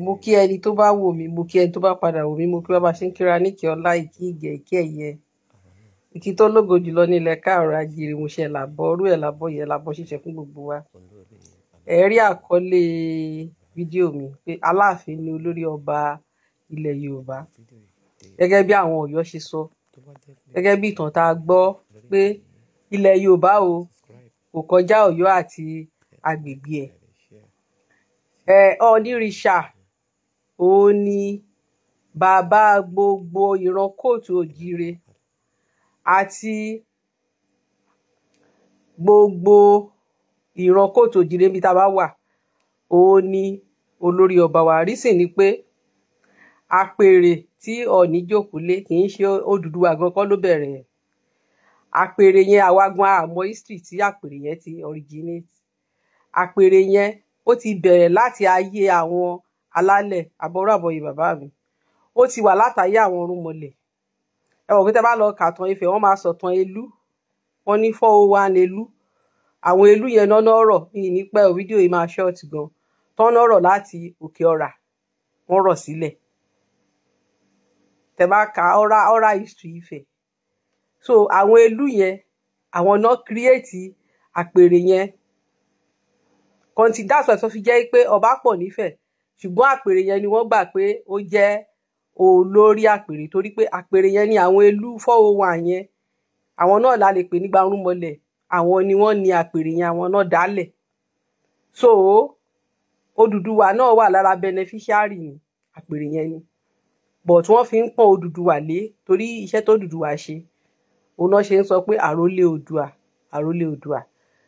Mo kí ẹni tó bá wò mí, mo kí ẹni tó bá padà wò mí, mo kí bá ṣe ń kíra ní kí ọlá, ìkí ìgẹ̀, ìkí ẹ̀yẹ, ìkí tó lógo jùlọ nílẹ̀ káàárọ̀ ajíire. Mo ṣe làbọ̀ orú ẹ̀, làbọ̀ yẹ, làbọ̀ ṣíṣe fún gbogbo wa. Ẹ rí àkọlé fídíò mi pé Aláàfin ni olórí ọba ilẹ̀ Yorùbá, gẹ́gẹ́ bí àwọn Ọ̀yọ́ ṣe sọ, gẹ́gẹ́ bí ìtàn tá a gbọ́ pé ilẹ̀ Yorùbá o kò kọjá Ọ̀yọ́ àti agbègbè ẹ̀. Ọọ̀nìrìṣà òun ni bàbá gbogbo ìran kóòtù òjíire àti gbogbo ìran kóòtù òjíire níbi tá a bá wà, òun ni olórí ọba wa. Reason ni pé àpèrè tí Ọọ̀ni jókòó lé, kì í ṣe Odùduwà gan kọ́ ló bẹ̀rẹ̀ ẹ̀. Àpèrè yẹn, àwa gan àmọ́ history tí àpèrè yẹn ti originate. Àpèrè yẹn, ó ti bẹ̀rẹ̀ láti ayé àwọn alálẹ̀ àbọrú àbọyè bàbá mi. Ó ti wà látàyé àwọn irúnmọlẹ̀. Ẹ mọ̀ pé tẹ́ bá lọ kàtàn Ifẹ̀, wọ́n máa sọ̀tàn Elú. Wọ́n ní 401 Elú. Àwọn Elú yẹn náà rọ̀ ní ní pẹ́ o. Fídíò yìí máa short gan. Tọ́nà rọ̀ láti òkè ọ̀rà, wọ́n rọ̀ sílẹ̀. Tẹ́ bá ka oral history Ifẹ̀, so àwọn Elú yẹn, àwọn náà create àpèrè yẹn. That's why tó fi jẹ́ pé ọba pọ̀ nífẹ̀ẹ́, ṣùgbọ́n àpèrè yẹn ni wọ́n gbà pé ó jẹ́ olórí àpèrè, torí pé àpèrè yẹn ni àwọn Elú 401 yẹn, àwọn náà la lè pè ní gbarúmọlẹ̀. Àwọn ni wọ́n ní àpèrè yẹn, àwọn náà dálẹ̀. So Odùduwà náà wà lára beneficiary ní àpèrè yẹn ni, but wọ́n fi ń pọ́n Odùduwà lé torí iṣẹ́ tó Odùduwà ṣe. Òun náà ṣe ń sọ pé àrólé Oòduà, àrólé Oòduà,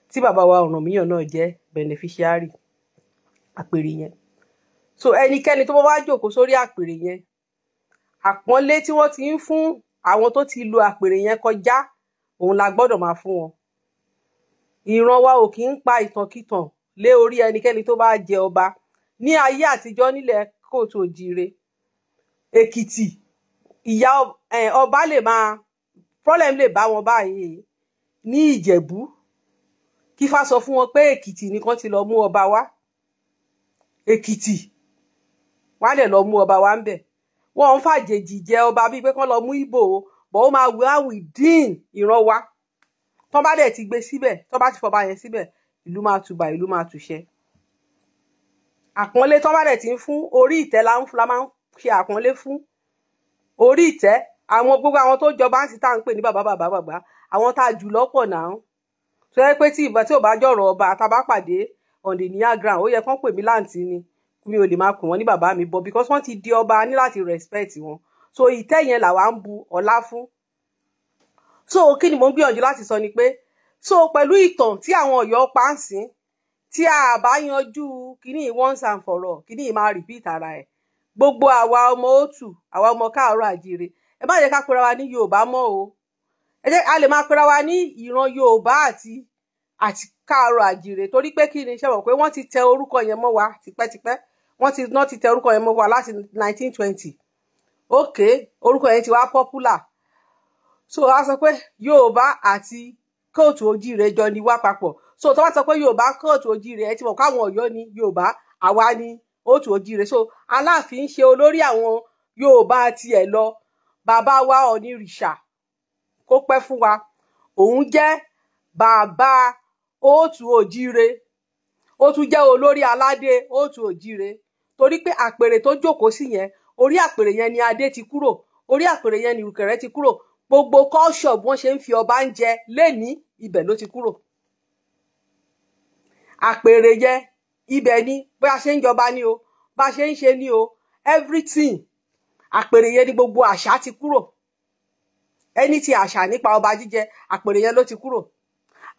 tí bàbá wa Ọ̀rànmíyàn náà jẹ́ beneficiary àpèrè yẹn. So ẹnikẹ́ni tó bá wá jókòó sórí àpèrè yẹn, àpọ́nlé tí wọ́n ti ń fún àwọn tó ti lo àpèrè yẹn kọjá, òun la gbọ́dọ̀ máa fún wọn. Ìran wa ò kì í pa ìtànkìtàn lé orí ẹnikẹ́ni tó bá jẹ ọba. Ní ayé àtijọ́ nílẹ̀ kóòtù òjíire, Èkìtì, ìyá ọba lè máa problem lè bá wọn báyìí ní Ìjẹ̀bú, kí Ifá sọ fún wọn pé Èkìtì nìkan ti lọ mú ọba wá. Èkìtì wọn á dẹ̀ lọ mú ọba wá ń bẹ̀. Wọn ń fàjèjì jẹ ọba bíi pé kán lọ mú Ìgbò o, but ó máa wá within ìran wa. Tán bá dẹ̀ ti gbé síbẹ̀, tán bá ti fọba yẹn síbẹ̀, ìlú máa tùbà, ìlú máa tùṣẹ. Àpọ́nlé tán bá dẹ̀ ti ń fún orí ìtẹ́ la máa ń ṣe àpọ́nlé fún orí ìtẹ́. Àwọn gbogbo àwọn tó jọba ń sì tá à ń pè ní bàbá bàbá bàbá, àwọn tá a jù lọ́pọ̀ náà, tó yẹ pé tí ìgbà tí ò bá jọ̀rọ̀ ọba, tá a bá pàdé on the near ground, ó yẹ kán pè mí láǹtí ni, mi ò lè máa pè wọ́n ní bàbá mi, but because wọ́n ti di ọba, a ní láti respect wọn. So ìtẹ́ yẹn làwa ń bu ọlá fún. So kí ni mò ń gbìyànjú láti sọ ni pé, so pẹ̀lú ìtàn tí àwọn Ọ̀yọ́ pa ń sìn, tí a bá yanjú kíní once and for all, kíní máa repeat ara ẹ̀. Gbogbo àwa ọmọ òtù, àwa ọmọ káàárọ̀ àjíire, ẹ má jẹ́ ká pera wa ní Yorùbá mọ́ o. Ẹ jẹ́ a lè máa pera wa ní ìran Yorùbá àti káàárọ̀ àjíire, torí pé kí ni ṣe mọ̀ pé wọ́n ti tẹ orúkọ yẹn mọ́ wa tipẹ́tipẹ́. Wọ́n ti náà ti tẹ orúkọ yẹn mọ́ wa láti 1920. Ok, orúkọ yẹn ti wá popular, so a sọ pé Yorùbá àti kóòtù òjíire jọ ni wá papọ̀. So tó bá sọ pé Yorùbá, kóòtù òjíire, ẹ ti mọ̀ káwọn Ọ̀yọ́ ní Yorùbá, àwa ní òtù òjíire. So Aláàfin ń ṣe olórí àwọn Yorùbá tiẹ̀ lọ. Bàbá wa Ọ̀nìrìṣà, kó pẹ́ fún wa, òun jẹ́ bàbá òtù òjíire, ó tún jẹ́ olórí aládé òtù òjíire, torí pé àpèrè tó jókòó sí yẹn, orí àpèrè yẹn ni adé ti kúrò, orí àpèrè yẹn ni ìrùkẹ̀rẹ̀ ti kúrò. Gbogbo culture bí wọ́n ṣe ń fi ọba ń jẹ lénìí, ibẹ̀ ló ti kúrò. Àpèrè yẹn, ibẹ̀ ni bí a ṣe ń jọba ni o, bá a ṣe ń ṣe ni o, everything, àpèrè yẹn ni gbogbo àṣà ti kúrò. Ẹni tí àṣà nípa ọba jíjẹ, àpèrè yẹn ló ti kúrò.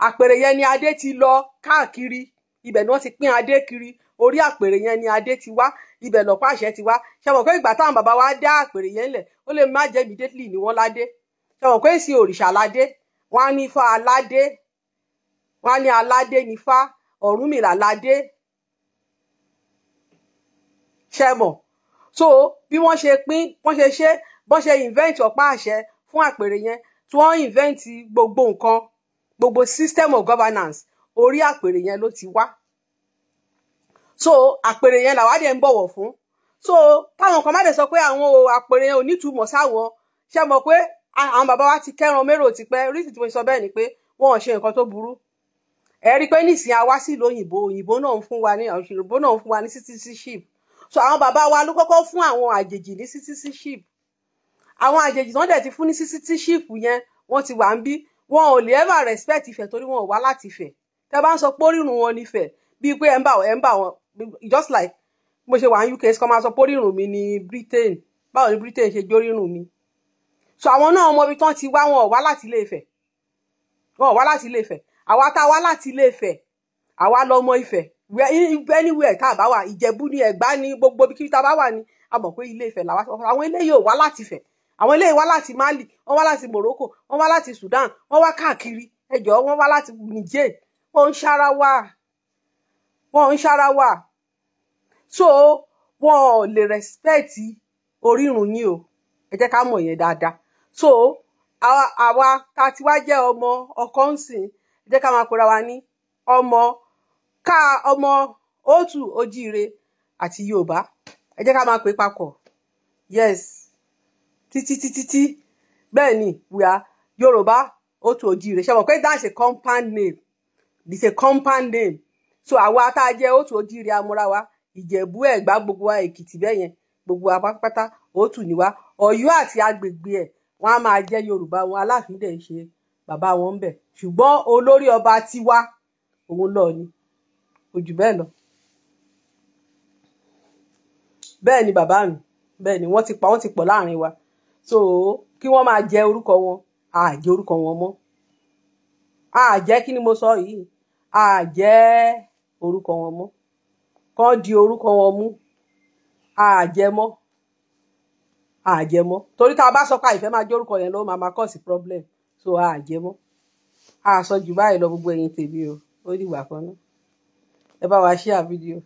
Àpèrè yẹn ni adé ti lọ káàkiri, ibẹ̀ ni wọ́n ti pín adé kiri. Orí àpèrè yẹn ni adé ti wá, ibẹ̀ lọ̀pá àṣẹ ti wá. Ṣe mọ̀ pé ìgbà táwọn bàbá wa dá àpèrè yẹn lẹ̀, ó lè má jẹ́ immediately ni wọ́n ládé. Ṣe mọ̀ pé ìsìn òrìṣà ládé, wọ́n á ní Ifá aládé, wọ́n á ní aládé ní Ifá, Ọ̀rúnmìlà ládé. Ṣe mọ̀? So bí wọ́n ṣe pín, wọ́n ṣe ṣe, bọ́n ṣe invent ọ̀pá àṣẹ fún àpèrè yẹn, tí wọ́n invent gbogbo nǹkan, gbogbo system of governance, orí àpèrè yẹn ló ti wá. So àpèrè yẹn làwa dẹ̀ ń bọ̀wọ̀ fún. So táwọn kan má dẹ̀ sọ pé àwọn o, àpèrè yẹn ò nítumọ̀ sáwọn. Ṣe mọ̀ pé àwọn bàbá wa ti kẹ́ran mérò tipẹ́. Oríṣi tí mo sọ bẹ́ẹ̀ ni pé wọn ò ṣe nǹkan tó burú. Ẹ rí i pé nísìnyí a wá sí ìlú òyìnbó, òyìnbó náà ń fún wa ní, òyìnbó náà ń fún wa ní citizenship. So àwọn bàbá wa ló kọ́kọ́ fún àwọn àjèjì ní citizenship. Àwọn àjèjì tí wọ́n dẹ̀ ti fún ní citizenship yẹn, wọ́n ti wà ń bí, wọn ò lè ever respect Ifẹ̀ torí wọn ò wá láti Ifẹ̀. Tẹ́ bá ń sọ pé orírun wọn nífẹ̀ẹ́, bíi pé ẹ̀ ń bà wọn, just like mo ṣe wà ní UK, kọ́ máa sọ pé orírun mi ní Britain. Báwo ni Britain ṣe jórírun mi? So àwọn náà mọ ibi tán ti wá. Wọn ò wá láti Ilé Ifẹ̀, wọn ò wá láti Ilé Ifẹ̀. Àwa tá a wá láti Ilé Ifẹ̀, àwa lọmọ Ifẹ̀. Anywhere tá a bá wà, Ìjẹ̀bú ní, Ẹ̀gbá ní, gbogbo ibi tá a bá wà ní, a mọ̀ pé Ilé Ifẹ̀ làwa. Àwọn eléyìí ò wá láti Ifẹ̀. Àwọn eléyìí wá láti Mali, wọ́n wá láti Morocco, wọ́n wá láti Sudan, wọ́n wá káàkiri. Ẹjọ́, wọ́n wá láti Niger. Wọ́n ń ṣara wá, wọ́n ń ṣara wá. So wọn ò lè respect orírun yín o. Ẹ jẹ́ ká mọ̀ yẹn dáadáa. So àwa tá a ti wá jẹ́ ọmọ ọkọ ń sìn, ẹ jẹ́ ká máa pera wa ní ọmọ ká ọmọ òtù ojíire àti Yorùbá. Ẹ jẹ́ ká máa pè papọ̀. Yes, títí títí tí bẹ́ẹ̀ ni, we are Yorùbá òtù ojíire. Ṣe mọ̀ pé that's a compound name? It's a compound name. So àwa tá a jẹ́ òtù ojíire, amúra wa, Ìjẹ̀bú, Ẹ̀gbá, gbogbo wa, Èkìtì bẹ́ẹ̀ yẹn, gbogbo wa pátápátá, òtù ni wá. Ọ̀yọ́ àti agbègbè ẹ̀, wọ́n á máa jẹ́ Yorùbá wọn. Aláàfin dẹ̀ ń ṣe bàbá wọn ń bẹ̀, ṣùgbọ́n olórí ọba tiwa, òun lọ ni, kò jù bẹ́ẹ̀ lọ. Bẹ́ẹ̀ ni bàbá mi, bẹ́ẹ̀ ni. Wọ́n ti pa, wọ́n ti pọ̀ láàrin wa. So kí wọ́n máa jẹ orúkọ wọn, à jẹ orúkọ wọn mọ́. À jẹ́, kí ni mo sọ yìí? À jẹ́ orúkọ wọn mọ́. Kán di orúkọ wọn mú. À jẹ mọ́, à jẹ mọ́, torí tá a bá sọ pé àìfẹ́ máa jẹ́ orúkọ yẹn ló máa cause problem. So à jẹ mọ́. À sọ jù báyìí lọ. Gbogbo ẹ̀yin tèmi o, ó dìgbà kan náà. Ẹ bá wa share fídíò.